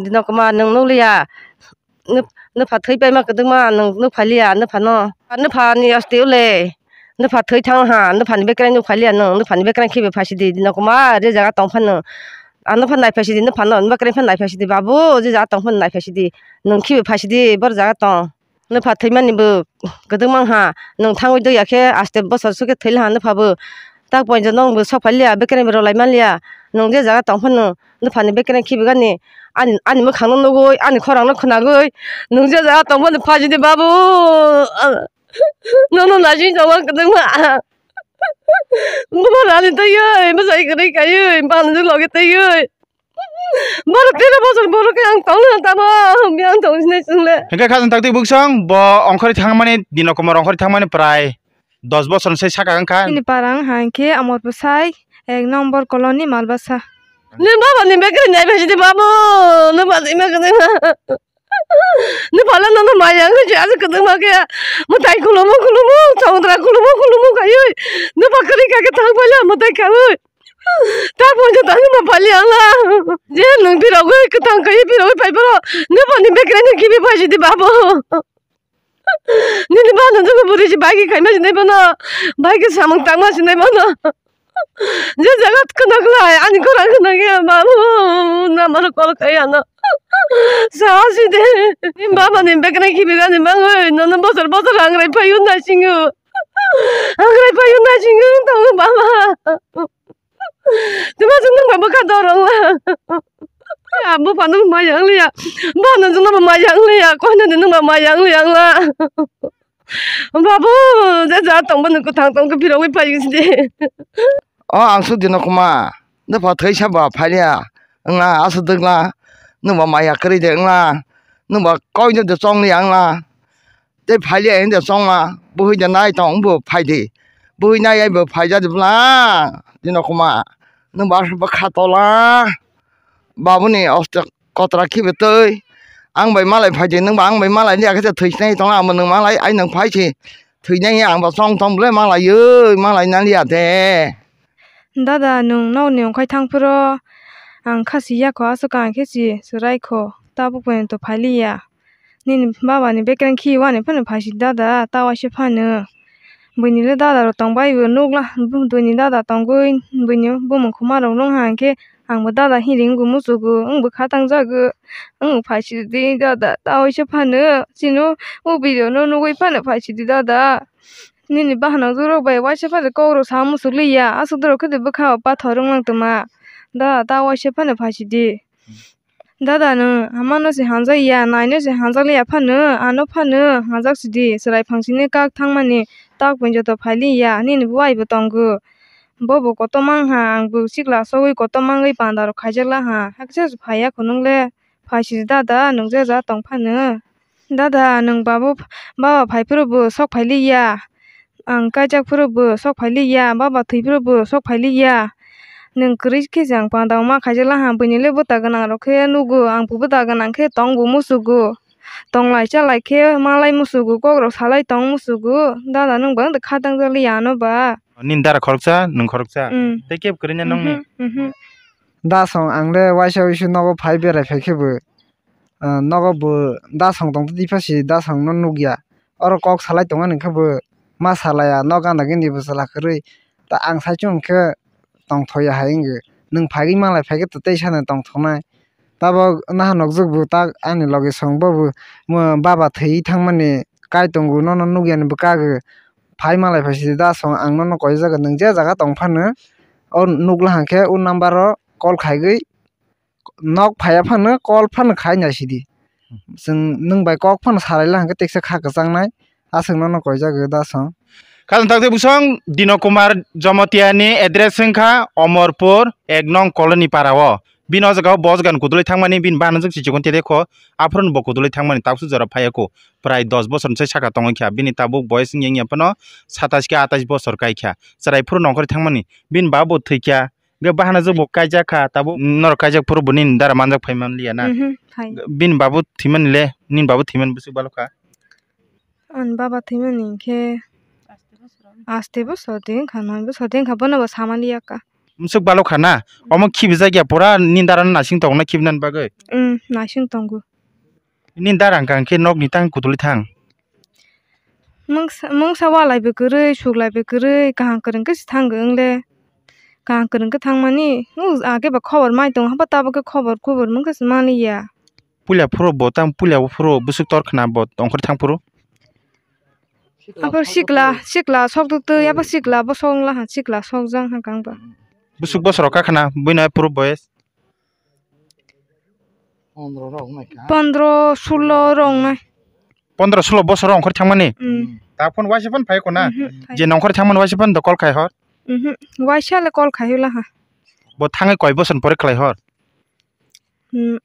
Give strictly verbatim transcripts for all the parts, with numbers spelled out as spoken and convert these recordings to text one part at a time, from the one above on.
Dino Kumar, nwng nukliya. Nwph-, nwpha thwi paima kwdwkma nwng nwpha liya, nwpha no. Nwpha ni asti ule. Nwpha thwi thang ha, nwpha ni bekreng nwpha liya nwng, nwpha ni bekreng khibi phaisidi, Dino Kumar, je jaga tong phano. Ano phan nai phaisidi, nwpha no, nwpha bekreng phan nai phaisidi, babu, je jaga tong phano nai phaisidi. Nwng khibi phaisidi, bor jaga tong. Nwpha thwimani bo kwdwkma wngkha, nwng thangwi doya khe aste bosor sukhe thwila ha nwpha bo. Tak poito nwng bo sok phailiya, bekereng bo rwlai manliya. Nwng je jaga tong phano nwpha ni bekereng khibigani, ani, ani mwkhang no nugwi, ani khorang no khwnagwi, nwng je jaga tong phano phaisidi babu. Nono naising tongo kwdwkma. Bobo rani twiwi, bwsai kwrwi kaiwi, bana logi twiwi. Borok tero bosor borok khe ang tongna tamo, ang tong sinai chwngle. Hingke khajang takti buksong, bo ongkhorwi thangmani, Dino Kumar ongkhorwi thangmani prai dos bosor se saka wngkha. Nini para wngkha hingke Amor Bwsai, ek nombor colony Malbasa. Ni baba ni bekri nai besi de babu, ni baba ni bekri nai. Ni phala no no maya wngwi se aswk kwdwkma khe mwtai khulumu khulumu, chondra khulumu khulumu khaiwi. Ni ba kwrwi kha khe thang paila mwtai khaui. Ta pon je tang ma pali ala. Je nwng pirogwi kwthang khaiwi pirogwi phai phoro. Ni ba ni bekreng no khibi phai sidi babo. Nini ba no jogo buri si bai khe khaima sinai bono. Bai khe samung tangma sinai bono. Je jaga khna khlai, ani khorang khna khe, babu, namar call khai ano. Sa si de, baba ni bekreng khibi gani mangoi, nono bosor bosor hangrai phayu na singo. Hangrai phayu na singo, tongo baba. Tuma sung nang baba kha dorong la. Ya, bu panu mayang liya. Ba no sung nang mayang liya, koi na de nang mayang liya la. Babu, je ja tongba nwng kwthang tong khe phirogwi phai sidi. O ang su Dino Kumar, nwpha thwi sa ba phaiya, wngla aswk dwgla, nwng ba maya kwrwi de wngla, nwng ba koi no de chong liya wngla, tei phaiya hwn de chongla, bwhwi de nai tong bo phai di, bwhwi nai ai bo phai ja de bwla, Dino Kumar, nwng ba aswk bwkha tola, babuni osto kotra khibi twi. Ang bai malai phai di, nwng ba ang bai malai liya khe thwi sinai tongla, amo nwng malai, ai nwng phai si thwi nai, ang ba chong tong bwle malai oi, malai na liya de. Dada, nwng nokni ongkhai thang phuru ang kha si yakho, aswk ang khe si chwrai kho, tabuk poito phai liya. Nini baba ni bekereng khi wani phano phai si dada, ta waisa phano. Buini le dada rok tong bai bo nukla, buini dada tongwi, buini bumung khuma rok nung ha hwnkhe, ang bo dada hini wngwi muchugo, wng bo kha tang jago, wng phai sidi dada, ta waisa phano, chini o video no nugwi phano phai sidi dada. Nini bahanok rok bai waisa phano kok rok sa muchuk liya, aswk dorok khe de bwkha o pathor wng lang tongma, dada, ta waisa phano phai sidi. Dada, nwng amano se hamjak ya, naino se hamjak liya phano, ano phano hamjak sidi, chwrai phangsini kak thangmani tak pon joto phai liya, nini bo aibo tongo. Bobo kotor mang ha, ang bo sikla sogwi kotor mangwi panda rok khaijak la ha, hakhe se phai ya khunung le, phai sidi dada, nwng je ja tong phano. Dada, nwng babu, baba phai phuru bo sok phai liya. Ang kaijak phuru bo sok phai liya, baba thwi phuru bo sok phai liya. Nwng kwrwi khe se ang panda ma khaijak la ha, buini le bwta gwnang rok khe nugo, ang bo bwta gwnang khe tong bo muchugo. Tonglai chalai khe malai muchugo, kok rok salai tong muchugo. Dada, nwng bo wngtwi kha tang jak liya ano ba. Nini dara khoroksa, nwng khoroksa. Mm. Tei kebo kwrwi na nongni? Mhm, mhm. Da song ang le waisa waisa nogo phai berai phai khe bo. Ah, nogo bo da song tong twi pha si da song no nukya. Oro kok salai tongmani hwnkhe bo ma salaya, nok gana gini bo chwla kwrwi. Ta ang sai chwng khe tongthoya hai wngkhe. Nwng phagwi malai phai khe to tei sano tongthoknai. Tabok naha nukjwk bo tak ani logi song bo bo baba thwi thangmani kai tongo, nono nukya ni bwkha gw. Phai malai phai si da song ang nono koi jaga nwng je jaga tong phano o nukla hwnkhe o number o call khaigwi. Nok phaiya phano call phano khai nai sidi. Chwng nwng bai kok phano salai la hwnkhe teksa kha kwchangnai. Aswk nono koijak da song. Khajang takte busong Dino Kumar Jomotia ni address wngkha Omorpur ek nong colony para o. Bini o jaga o bos gan kudulai thangmani bini bana jwk si chikon tete kho. Aphuru bo kudulai thangmani tabuk jora phaiya kho. Prai dos bosor ni sai saka tongwi kha. Bini tabuk boyes wngya wngya phano satais khe atais bosor kai kha. Chwrai phuru nongkhorwi thangmani bini ba bo thwi kha. Ge bahana jwk bo kaijak kha, tabuk norok kaijak phuru bo nini dara manjak phai man liya na? Mhm, phai. Bini babu thwimani le, nini babu thwimani bwswk balo kha? Ani baba thwimani hinkhe aste bosor de wngkha, noi bosor de wngkha, bono bo sama liya kha. Musuk balok kha na? Omo khibijak ya pura nini dara no nasing tongo na khibinani bagwi? Hmm, nasing tongo. Nini dara hwnkha hwnkhe nokni tang kutulwi thang. Mungsa, mungsa walai bo kwrwi, suklai bo kwrwi, kaham kwrwng khe se thango wng le. Kaham kwrwng khe thangmani, age ba khobor mai tongo, haba tabuk khe khobor kubur mungsa se manliya. Puila phuru bo tang, puila phuru bwswk tor khna bo tongkhor thang phuru. Abo sikla, sikla sok tuk tuk, abo sikla bo sok wng la ha, sikla sok jang ha kang ba. Bwswk bosor o kha khna, buino phuru boyes. Pondro rok wngnai kha. Pondro, sulo rok wngnai. Pondro, sulo bosor o ongkhor thangmani? Mm. Ta phone waisa phone phai kho na? Mhm, phai. Je nongkhor thangmani waisa phone do call khai hor? Mhm, waisa le call khai hula ha. Bo thangwi koi bosor pore khlai hor? Hmm.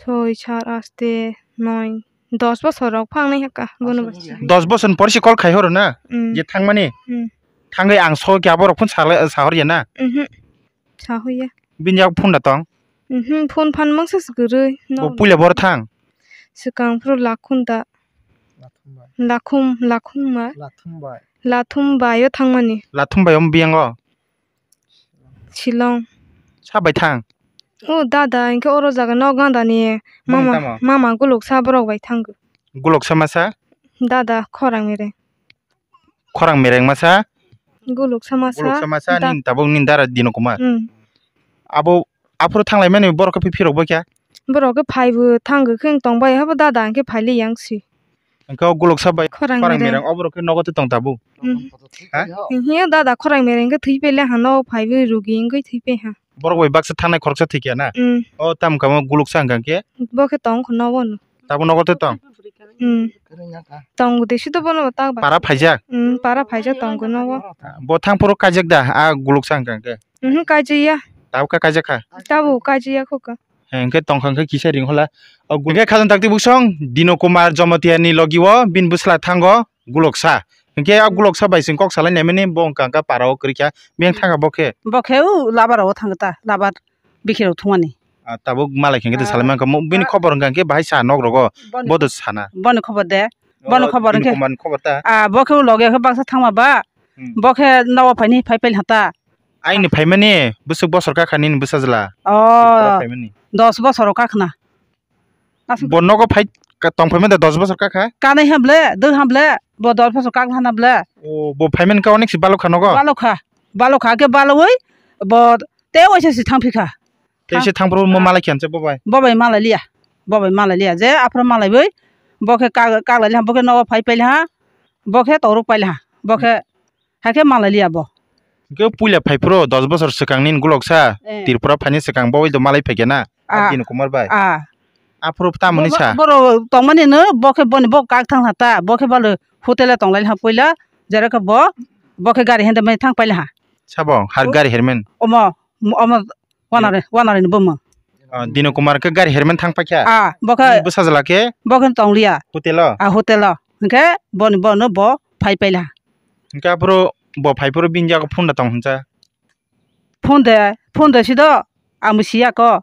Soi, sat, aste, noi, dos bosor rok phangnai haka, bono bwskango. Dos bosor pore se call khai horo na? Hmm. Je thangmani? Hmm. Thangwi ang so khe aborok phone sala-, sahor ya na? Mhm. Sahoya. Bini yak phone da tong? Mhm, phone phan mangsa se kwrwi. Bo puila bor thang? Swkang phuru lakhun da. Lakhum, lakhum ma? Lathum bai. Lathum bai o thangmani. Lathum bai o biyango? Shillong. Sa bai thang? O dada, hinkhe oro jaga nok gandani mama, mama guluksa borok bai thango. Guluksa masa? Dada, khorang mereng. Khorang mereng masa? Guluksa masa. Guluksa masa, nini tabuk nini dara Dino Kumar. Hmm. Abo aphuru thanglaimani borok khe phirok bai kha? Borok khe phaibo thango khe tongbai habo dada hinkhe phaili yang si. Hwnkhe o guluksa bai khorang mereng, o borok khe nogo twi tong tabuk? Hmm. Ha? Hinkhe dada khorang mereng khe thwi pele ha, nogo phaiwi rugi wngwi thwi pe ha. Borok bai baksa thangnai khoroksa thwi khe na? Hmm. O tamo kamo guluksa hwnkha khe? Bo khe tong kho nogo no. Tabuk nogo twi tong? Hmm. Tongo de sito bono tak ba. Para phaijak? Hmm, para phaijak tongo nogo. Bo thang phuru kaijak da a guluksa hwnkha khe? Mhm, kaijaya. Tabuk kha kaijak kha? Tabuk kaijaya kho ka. He, hwnkhe tongkha hwnkhe kisa ring hola. O gu-, hwnkhe khajang takti buksong Dino Kumar Jamatia ni logi o bini bwsla thango guloksa. Hwnkhe a guloksa bai chwng kok salai naimani bo hwnkha hwnkha para o kwrwi kha. Biyang thangkha bo khe? Bo khe o labar o thangkha ta, labar bikhi rok thumani. Ah, tabuk malai khe hwnkhe to salai mankha. Bini khobor hwnkha hwnkhe bahai sa nok rogo. Bo to sana. Boni khobor de. Bono khobor Dino hwnkhe. Kumar ni khobor ta? Ah, bo khe o logi o khe baksa thangma ba. Hmm. Bo khe nogo phaini phai pail ha ta. Aini phaimani bwswk bosor kakha nini bwsajla? Oh, Tripura phaimani. Dos bosor o kakhna. Aswk. Bo nogo phai ka-, tong phaimani da dos bosor kakha? Kanai hamble, dwng hamble, bo dos bosor kakna hamble. O, bo phaimani ka onek si balokha nogo? Balokha, balokha khe baloi bo tei waisa si thangphikha. Tei se thang phuru mo malai khe anse bo bai? Bo bai malai liya, bo bai malai liya je aphuru malai bai, bo khe kak-, kaklai liya, bo khe nogo phai pail ha, bo khe toruk pail ha, bo khe. Hakhe malai liya bo. Hwnkhe puila phai phuru dos bosor swkang nini guloksa, eh, Tripura phaini swkang bo bai do malai phaikha na, ah, Dino Kumar bai. Ah. Aphuru tamoni sa? Boro tongmani no bo khe boni bo kak thang ta, bo khe balo hotel o tonglai ha puila, jera khe bo, bo khe gari hende mai thang paila ha. Sabo, har gari hermen? Omo, omo, Wanare, wanare ni buma. Ah, Dino Kumar khe gari hermen thang paikha? Ah, bo khe. Bwsajla khe? Bo khe tong liya. Hotel o? Ah, hotel o. Hwnkhe boni, bono bo phai paila. Hwnkhe aphuru bo phai phuru bini yago phone da tong hwnsa? Phone de, phone de sido, ang bo siya ko.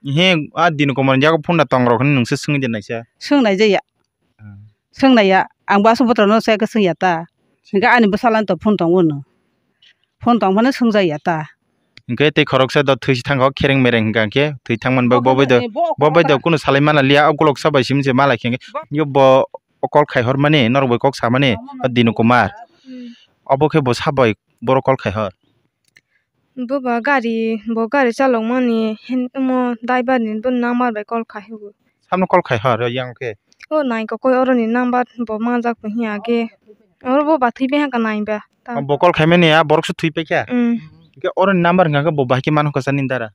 He, a Dino Kumar ni yago phone da tong rok hwnwi nwngse swngwi de naisa? Swng nai jaya. Hmm. Swng naiya, ang bo aswk bothorno se khe swngya ta. Hwnkhe ani bwsala to phone tongo no. Phone tong phano swngjakya ta. Hwnkhe tei khoroksa do thwi si thangkha o khereng mereng hwnkha hwnkhe thwi thangmani bo, bo bai do, eh, bo bo bai do khoroksa. Kunu salai mana liya, o golok sa bai simi se malai khe hwnkhe. Bo yo bo o call khai hor mani, norok bai kok sa mani, o Dino Kumar. Hmm. Obo khe bo sa bai borok call khai hor. Bo ba gari, bo gari chalokmani, hen-, omo driver ni bo number bai call khai hugo. Samno call khai hor, yang khe? O nai kokoi oroni number bo manjak bo hiya age. Oro bo ba thwi bai haka nai ba. Ta- Bo call khai mani a borok se thwi paikha? Mm. Hwnkhe oroni number hwnkha khe bo bahai khe mano kwchani dara?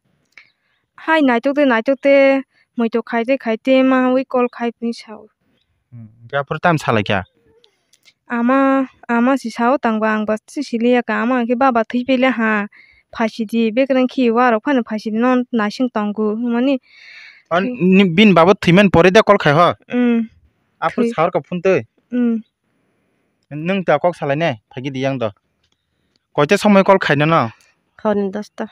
Hai naitok de, naitok de, moito khai de, khai de, ma wi call khai phi sao. Hmm, hwnkhe aphuru tamo salai kha? Ama, ama si sao tangba, ang ba si siliya ka, ama hwnkhe baba thwi paila ha, phaisidi, bekreng khi warok phano phaisidi, non naising tongo, hwnmani. An, thwi- ni, bini baba thwimani pore de call khai ho? Hmm. Aphuru thwi- saor ka phone twi? Hmm. Nwng ta kok salai ne, phaikhe di yang do. Koita somoi call khaina no? Hor ni dosta.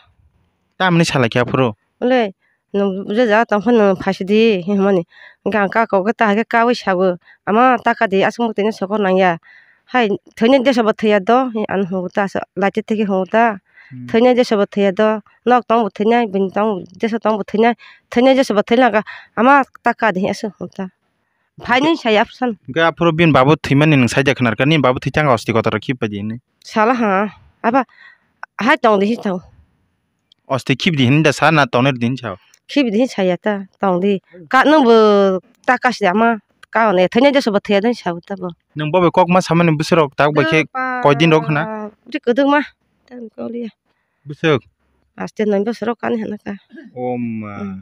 Tamni salai khe aphuru? Ule, nwng je jaga tong phano phaisidi, hinmani. Hwnkhe ang kako khe ta hai khe kaui sabo. Ama taka di, aswk mukti ni sokor nangya. Hai, thwini desa bo thwiya do, hin ano hungo ta, lachi thwikhe hungo ta. Hmm. Thwinai jesa bo thwiya do, nok tong bo thwinai, bini tong jesa tong bo thwinai, thwinai jesa bo thwinai ka, ama ta ka di hinwi aswk hwn ta. Phainwi saya apsan. Hwnkhe aphuru bini babu thwimani nwng saida khnar kha, nini babu thwi thangkha osti kotor khibi pai di hinwi. Sala ha, aba hai tong di hi tong. Osti khibi di hinwi da sa na tongnai di hinwi sao? Khibi di hinwi saya ta, tong di. Ka nwng bo ta kasi ama ka one thwinai jesa bo thwiya dong sao ta bo. Nwng bo bai kok ma samani bwswk rok tak bai khe koi din rok khna? Ri kwdwkma. Tang koliya. Bwswk? Aste nai bwswk rok kani hana ka. O ma. Hmm.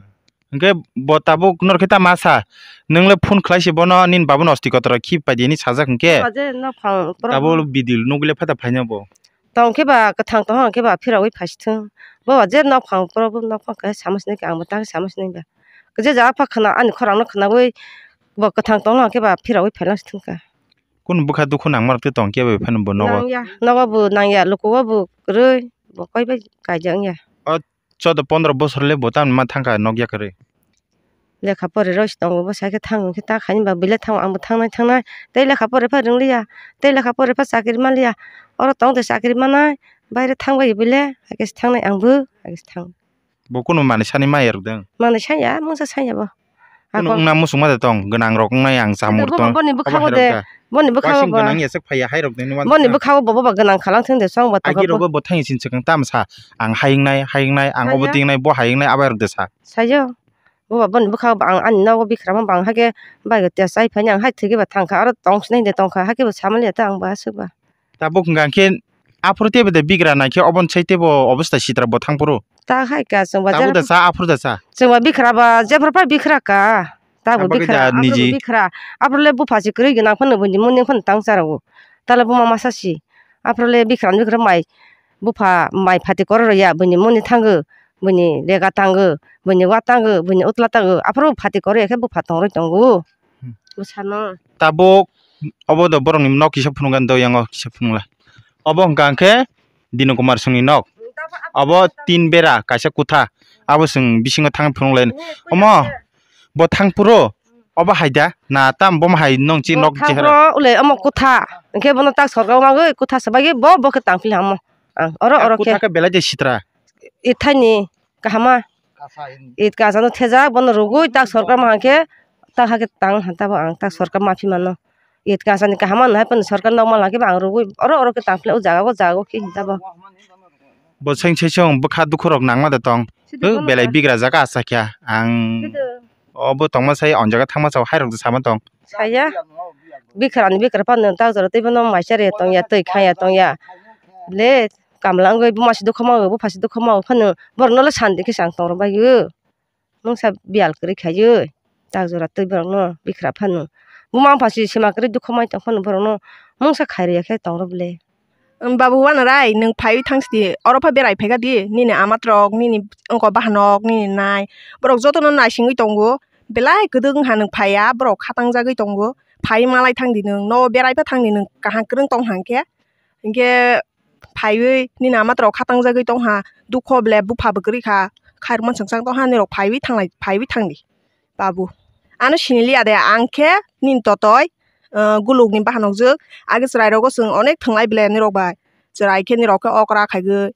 Hwnkhe bo tabuk nor khe ta ma sa? Nwng le phone khlai se bono nini babu no osti kotor khibi pai di hinwi sajak hwnkhe. Ba je nok phang pro. Tabuk video nugwi le phata phaina bo. Tong khe ba kwthang tong khe ba phirawi phai si thung. Bo ba je nok phang pro bo nok phang khe sama sini khe ang bo ta sama sini ba. Je ja pha khna ani khorang no khnawi bo kwthang tong khe ba phirawi phai lang si thung ka. Kunu bwkha dukhu nangma rok tei tong khe bai phano bo nogo? Nangya, nogo bo nangya, lukugo bo kwrwi, bo koi bai kaijak wngya. O chauda pondro bosor le bo tamni ma thangkha nokya kwrwi? Lekha pori rw si tongo, bo sai khe thang hwn khe ta khaini ba, bwle thango, ang bo thangnai, thangnai. Tei lekha pori pha rwngliya, tei lekha pori pha chakri manliya. Oro tong de chakri manai, baire thang bai bwle, hakhe se thangnai ang bo, hakhe se thang. Bo kunu manwi sani maya rwdwng? Manwi sanya, mungsa sanya bo. Kunu wngna muchungma de tong, gwnang rok wngnai ang chamung rok tong. Boni bwkhango de, boni bwkhango bo. Gwnang yasuk phaiya hai rok de nini. Boni bwkhango bo, bo gwnang khalang thung de, chwng bo tong. Agi rok bo thang sin chwng tam sa, ang hai wngnai, hai wngnai, ang obo ting nai, bo hai wngnai, abai rok de sa. Sayo. Bo ba boni bwkhango ang ani nogo bikhrama bang hake bai tei chai phani ang hai thwike ba thang kha, aro tong sinai de tong kha, hake bo samani ta ang ba aswk ba. Tabuk hwnkha khe aphuru teibo de bigra naikhe oboni sai teibo obostai sitra bo thangphuru. Ta hai ka chwng ba tabuk da cha, aphuru da cha. Chwng ba bikhra ba jephru phai bikhra ka. Tabuk bikhra, aphuru niji bikhra. Aphuru le bupha se kwrwi gwnang phano buini muni phano tang cha rw. Tale buma masa si. Aphuru le bikhra ni bikhra mai bupha mai phati koro rw ya buini muni thango. Buini lega tango. Buini wa tango. Buini utla tango. Aphuru phati koro ya khe bupha tong rw tongo. Hmm. Bwsano. Tabuk obo do borokni nok kisa phunukgani do yango kisa phunukla. Obo hwnkha hwnkhe Dino Kumar Singni nok. Obo tin bera kaisa kutha. Abo chwng bisingo thang phunukle. Omo bo thang phuru obo hai da na tam bomo hai nong chi nok chehara. Ule omo kutha. Hwnkhe bono tak sorkar magwi kutha swbagwi bo bo khe tang phili hamo. Ang oro oro khe. Kutha khe belai de sitra. Ithani kahama. It kasano thejak bono rugwi tak sorkar ma hwnkhe tak hakhe tang hanta bo ang tak sorkar ma phi mano. It kasani kahama no hai pano sorkar nok ma laki ba ang rugwi oro oro khe tang phila o jaga o jaga o khe hinta bo. Bo seng seng song bwkha dukhu rok nangma da tong. Belai bigra jaga asa kya ang obo tongma sai on jaga thangma sao hai rok sama tong. Saya bikra ni bikra pano tak jora tei bono maisa re tong ya twi khaya tong ya le. Kamla wngwi buma si dukha mawi, bupha si dukha mawi phano borokno le sandi khe chang tong rw bai o. Mungsa biyal kwrwi khai o. Tak jora twi borokno bikra phano. Buma wngpha si sima kwrwi dukha mai tong phano borokno mungsa khai rw ya khe tong rw bwle. Babu uanarai nwng phaiwi thang sidi, oro pha berai phaikha di, nini amat rok, nini wngkok bahanok, nini nai. Borok jotono naisingwi tongo. Belai kwdwk wngkha nwng phaiya, borok khatang jagwi tongo. Phaiwi malai thang di nwng, nogo berai pha thang di nwng, kaham kwrwng tong hang khe. Hinkhe phaiwi nini ama rok khatang jagwi tongha, dukho ble bupha bwkrwi kha, khairokma chwngchang tongha, nini rok phaiwi thanglai, phaiwi thangdi babu. Ano siniliya de, ang khe nini totoi, ah, gulukni bahanok jwk, age chwrai rogo chwng onek thwnglai ble nini rok bai, chwrai khe nini rok khe okra khaigwi,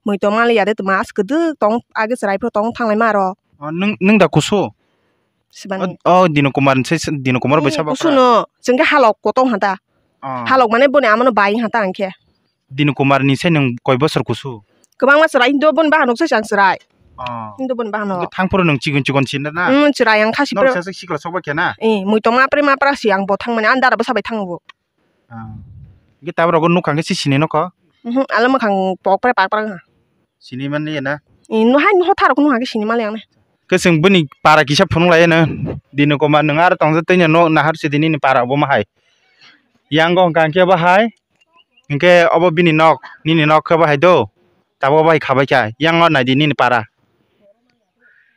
mui tongma liya de twma aswk kwdwk tong, age chwrai phuru tong thanglai ma rok. O, nwng, nwng da kusu? Sibani. O, o, Dino Kumar ni se, Dino Kumar bai sabo kusu kra? No, chwng khe halok kotong hata. O. Halok mane boni amano bai hata ang khe. Dino Kumar ni se nwng koi bosor kusu? Kwbangma chwrai, Hindu boni bahanok se ang chwrai. O. Hindu boni bahanok. Thang phuru nwng chikon chikon sin na? Hmm, chwrai ang khasi phuru. Nok sa sikla sok bai khe na? Eh, mui tong mapre mapra si ang bo thang mani, ang dara bwsa bai thango bo. Ah. Hingke tabuk rogo nukha hingke si sini nokho? Mhm, alo mwkhang pokpre pakpra wngkha. Sini manliya na? Eh, no hai no hothar rok nukha hingke sini manliya ang ne. Khe chwng bini para kisa phunuk lai no. Dino Kumar nwng aro tongsa twi no nahar sidi nini para obo ma hai. Yang go hingka hingke bo hai. Hingke obo bini nok, nini nok khe bo hai do. Tabuk bo hai khabai kha. Yang o naidi nini para.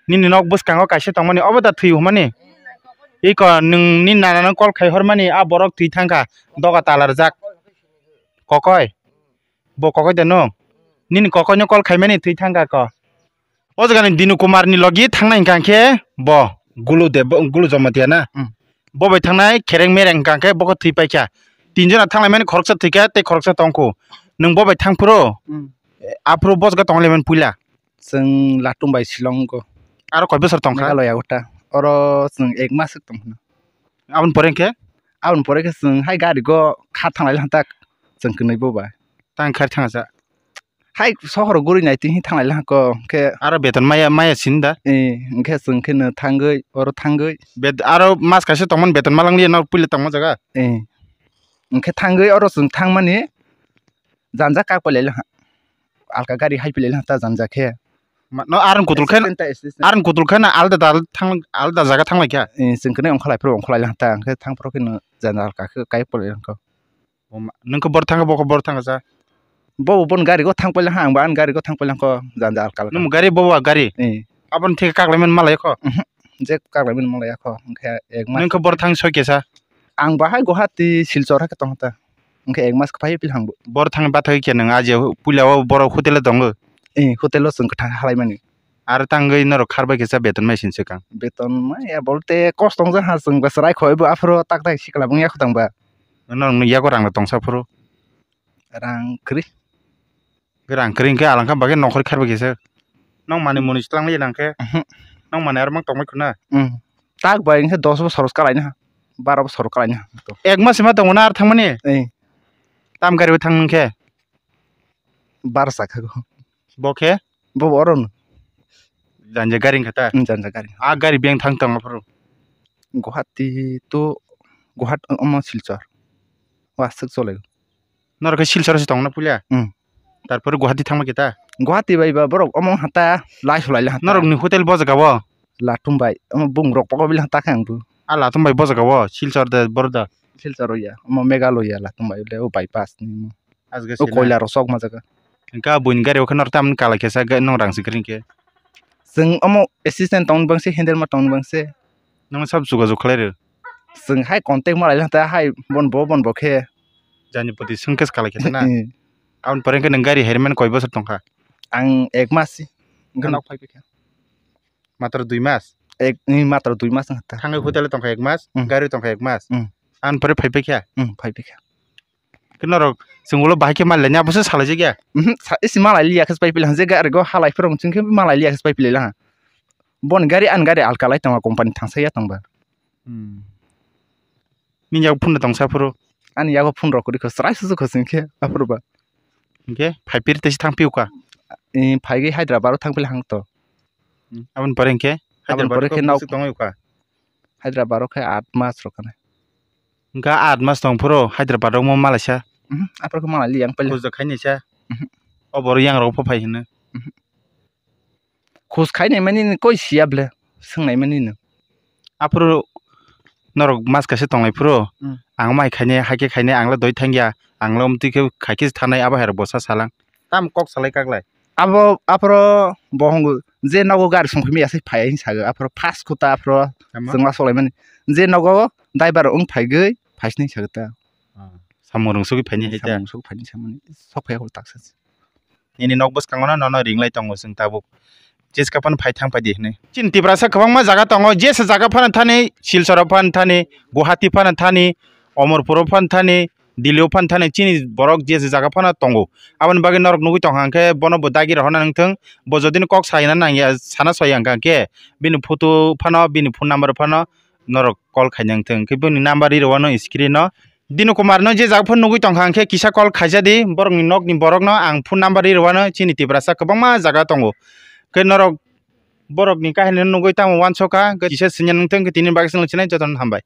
Nini nok bwskango kaisa tongmani, obo da thwi hwnmani? Iko nwng nini nana no call khai hormani, a borok thwi thangkha, doga tala rwjak. Kokoi? Bo kokoi da no? Nini kokoi no call khaimani thwi thangkha ko. O jaga ni Dino Kumar ni logi thangnai hwnkha khe bo Gulu de, bo, Gulu Jamatia na? Hmm. Bo bai thangnai khereng mereng hwnkha khe bo khe thwi paikha. Tin jona thanglaimani khoroksa thwikha tei khoroksa tongkhu. Nwng bo bai thang phuru? Hmm. Aphuru bosga tonglaimani puila? Chwng Latum bai Shillong go. Aro koi bosor tongkha? Meghalaya o ta. Oro chwng ek mas tongkha. Aboni pore khe? Aboni pore khe chwng hai gari go kha thanglai lang tak chwng kwnwi bo bai. Tang khar thangsa. Hai sohor guri nai twi thanglai lang ko khe. Aro beton maya, maya sin da? Eh, hwnkhe chwng khe no thangwi, oro thangwi. Bet-, aro mas kaisa tongmani beton malang liya no puila tongma jaga? Eh. Hwnkhe thangwi oro chwng thangmani janja kak pailai lang. Alka gari hai pilai lang ta janja khe. Ma-, no aron kutul khe, assistant ta assistant. Aron kutul khe na alda da thang, alda jaga thanglai kha? Eh, chwng khe no ongkha lai phuru ongkha lai lang ta, hwnkhe thang phuru khe no janja alka khe kai pailai lang kho. O ma, nwng khe bor thang kha, bo khe bor thang kha sa? Bo bo bon gari go thang pailai ha, ang bo ani gari go thang pailai kho, janja alka alka. Nwng gari bo bo gari? Eh. Aboni thik kak lai man malai kho? Mhm. Je kak lai man malai kho, hwnkhe ek mas. Nwng khe bor thang soi khe sa? Ang bahai Guwahati Silchar hai khe tong ta. Hwnkhe ek mas khe phai pil hang bo. Bor thang bathai khe nwng aje puila o borok hotel o tongo? Eh, hotel o chwng kwthang halai mani. Aro tangwi norok kharbai khe cha beton mai sin swkang? Beton mai ya bolte kos tong ja ha chwng bwswrai khoi bo aphuru tak tak sikla bung ya khotang ba. Norok ni yago rang tong sa phuru? Rang kwrwi. Rang kwrwi hwnkhe alangkha bagwi nokhor kharbai kisa. Nokmani muni swtang lai nangkhe. Mhm. Nokmani aro mang tongbai khuna. Mm. Tak bai hwnkhe dos bosor kalaina. Baro bosor kalaina. Ek mas ma tongo na ar thangmani? Eh. Tam gari bo thang nangkhe? Bar sakha go. Bo khe? Bo bo oron. Janja gari wngkha ta? Mm, janja gari. A gari beng thang tong aphuru? Guwahati to Guwahati omo Silchar. Waswk chole. Norok khe Silchar se tongna puila? Mm. Tarpore Guwahati thangma kita? Guwahati bai ba borok omo hata lai sulai le hata. Norok ni hotel bo jaga o? Latum bai. Omo bung rok pogo bil hata khe ang bu. A Latum bai bo jaga o? Silchar de bor da? Silchar o ya. Omo Meghalaya Latum bai le o bypass ni omo. Asga o sila. Koila rok sok ma jaga. Engka buini gari o khe norok tamni kala kesa ga nong rang sikring khe. Chwng omo assistant tong bangse handle ma tong bangse. Nang sab juga jug khlai rw. Chwng hai contact malai lang ta hai bon bo bon bo khe. Jani poti swngkhe swkala khe na. Eh. Aboni pore khe nwng gari hermani koi bosor tongkha? Ang ek mas si. Ang- Nok phai kha. Matro dui mas? Ek, ni matro dui mas wngkha ta. Thangwi hotel tongkha ek mas, hmm, gari tongkha ek mas. Hmm. Aboni pore phai kha? Hmm, phai kha. Khe norok chwng ulo bahai khe malai ni abo se salai jak ya? Mhm, sa-, isi malai liya khe pai pili hang je gari go halai phuru chwng khe malai liya khe pai pili lang. Bon gari an gari alka lai tongma company thangsa ya tongba. Hmm. Nini yak phone tong sa phuru? Ani yago phone rok kwrwi kho, chwrai susu kho chwng khe aphuru ba. Hwnkhe phai piri tei se thang piu kha? Eh, phai gwi Hyderabad o thang pili hang to. Hmm, aboni pore hwnkhe? Aboni pore Hyderabad o khe nok- bwswk tongwi kha? Hyderabad o khe aat mas rok khanai. Hwnkhe aat mas tong phuru Hyderabad o mo malaisa? Mhm, aphuru khe malai li yang pili. Khojak khainai sa? Mhm. O boro yang rok pho phai hino? Mhm. Khus khainai mani ni koi siya ble, swngnai mani no. Aphuru norok mas kaisa tonglai phuru, hmm, ang mai khainai, hai khe khainai, ang le doi thangya, ang le umtwi khe khai khe thanai, abo hai rok bo sa salang. Tam kok salai kak lai? Abo, aphuru bo hwngo, je nogo gari song phai maya se phai, hinwi sago, aphuru first khuta aphuru. Tamo? Chwng ma solai mani. Je nogo driver wng phai gwi, phai sini sago ta. Ah, samung rwng sugwi phaini hai ta? Samung sugwi phaini samani, sok phai hol taksa se. Nini nok bwskango no nono ringlai tongo chwng tabuk. Jeska phano phai thang phai di hinwi. Chini Tiprasa kwbangma jaga tongo, jesa jaga phano thani, Silcharo phano thani, Guwahati phano thani, Omorpuro phano thani, Delhi o phano thani, chini borok jesa jaga phano tongo. Aboni bagwi norok nugwi tongkha hwnkhe bono bo dagi rohorna nangthwng, bo jodi no kok saina nangya, sana soya hwnkha hwnkhe bini photo phano, bini phone number phano norok call khaina wngthwng. Hwnkhe bini number ri rwano screen o. Dino Kumar no je jaga phano nugwi tongkha, hwnkhe kisa call khaija di, borokni nokni borokno ang phone number ri rwano, chini Tiprasa kwbangma jaga tongo. Hwnkhe norok borokni kahinino nugwi tamo uansukha, hwnkhe kisa swngya wngthwng, hwnkhe tini bagwi chwngno sinai jotono hambai.